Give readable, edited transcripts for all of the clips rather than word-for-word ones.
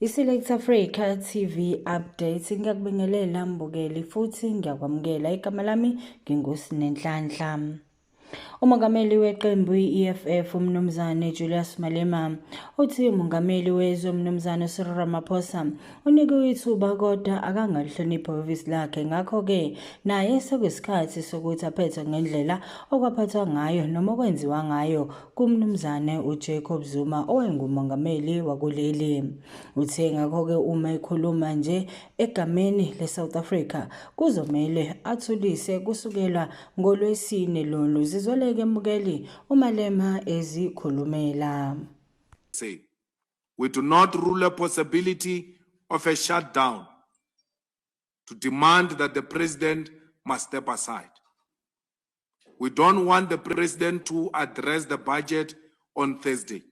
I-Select Africa TV Update ngiyakubingelela mbukeli futhi ngiyakwamukela. Igama lami nginguSinenhlanhla. Umongameli weqembu i-EFF uMnumzane Julius Malema uthi umongameli wezwe uMnumzane Cyril Ramaphosa unikwe ithuba kodwa akangalihloniphi ihhovisi lakhe, ngakho-ke naye sekuyisikhathi sokuthi aphethwe ngendlela okwaphathwa ngayo noma okwenziwa ngayo kuMnumzane uJacob Zuma owayengumongameli wakuleli. Uthe ngakho-ke uma ekhuluma nje egameni le-South Africa kuzomele athulise kusukela ngoLwesine lolu. Zizweleke mbukeli uMalema ezikhulumela. Say, we do not rule a possibility of a shutdown to demand that the president must step aside. We don't want the president to address the budget on Thursday.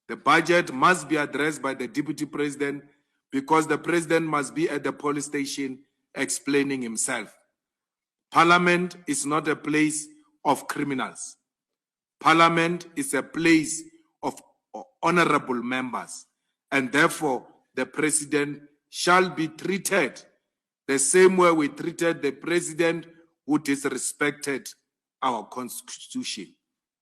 The budget must be addressed by the deputy president because the president must be at the police station explaining himself. Parliament is not a place of criminals. Parliament is a place of honorable members, and therefore the president shall be treated the same way we treated the president who disrespected our constitution.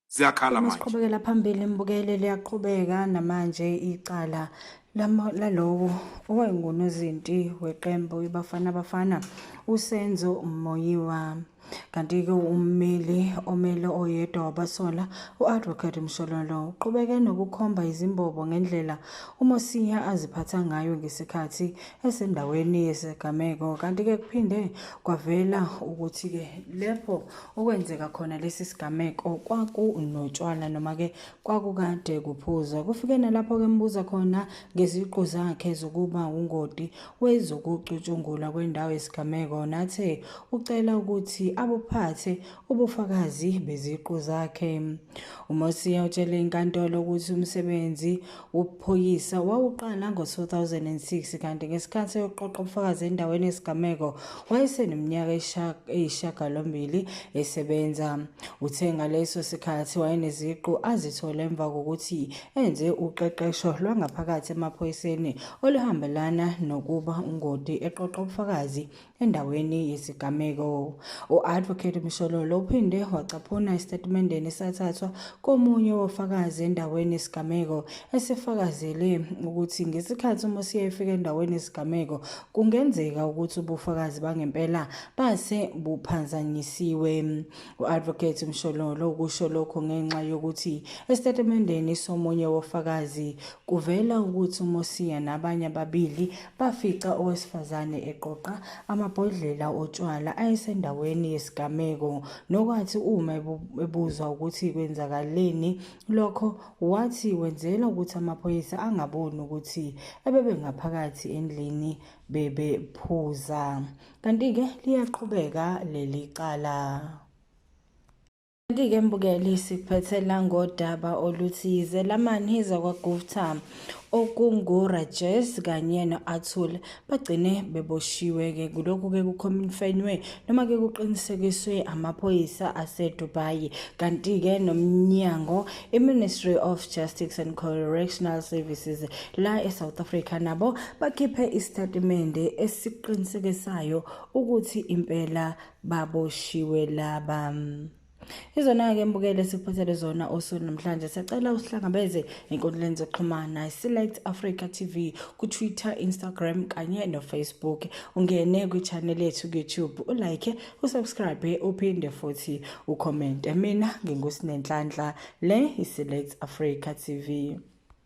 Ziyakhala manje. Masiqhubekela phambili mbukeli, liyaqhubeka namanje icala lalowo owayengunozinti weqembu iBafana Bafana uSenzo Meyiwa. Kanti-ke ummeli omele oyedwa wabasola u-Advocate Mshololo uqhubeke nokukhomba izimbobo ngendlela uMosia aziphatha ngayo ngesikhathi esendaweni yesigameko. Kanti-ke kuphinde kwavela ukuthi-ke lapho okwenzeka khona lesi sigameko kwakunotshwala noma-ke kwakukade kuphuzwa. Kufike nalapho-ke embuza khona ngeziqu zakhe zokuba ungoti wezokucutshungulwa kwendawo yesigameko, nathe ucela ukuthi abuphathe ubufakazi beziqu zakhe. UMosia utshele inkantolo ukuthi umsebenzi wobuphoyisa wawuqala ngo-2006, kanti ngesikhathi eyoqoqa ubufakazi endaweni yesigameko wayeseneminyaka eyisishiyagalombili esebenza. Uthe ngaleso sikhathi wayeneziqu azithola emva kokuthi enze uqeqesho lwangaphakathi emaphoyiseni oluhambelana nokuba ungoti eqoqa ubufakazi endaweni yesigameko. U-Advocate Mshololo uphinde wacaphuna esitatimendeni esathathwa komunye wofakazi endaweni yesigameko esifakazele ukuthi ngesikhathi uMosia efika endaweni yesigameko kungenzeka ukuthi ubufakazi bangempela base buphazanyisiwe. U-Advocate Mshololo ukusho lokhu ngenxa yokuthi esitatimendeni somunye wofakazi kuvela ukuthi uMosia nabanye ababili bafica owesifazane eqoqa amabhodlela otshwala ayesendaweni yesigameko, nokwathi uma ebuzwa ukuthi kwenzakaleni lokho wathi wenzela ukuthi amaphoyisa angaboni ukuthi ebebengaphakathi endlini bebephuza. Kanti-ke liyaqhubeka leli cala. Kanti-ke mbukeli, sikuphethela ngodaba oluthi izelamani zakwaGupta okungu-Rajesh kanye no-Atul bagcine beboshiwe-ke. Kulokhu-ke kukhonfenywe noma-ke kuqinisekiswe amaphoyisa aseDubai. Kanti-ke nomnyango i-Ministry of Justice and Correctional Services la e-South Africa nabo bakhiphe isitatimende esiqinisekisayo ukuthi impela baboshiwe laba. Izona-ke mbukeli sikuphathele zona osuku namhlanje. Siyacela usihlangabeze enkundleni zokuxhumana, Select Africa TV ku-Twitter, Instagram kanye no-Facebook. Ungene kwi-channel yethu ku-YouTube, ulike, usubscribe, uphinde futhi ucommente. Mina nginguSinenhlanhla, le i-Select Africa TV.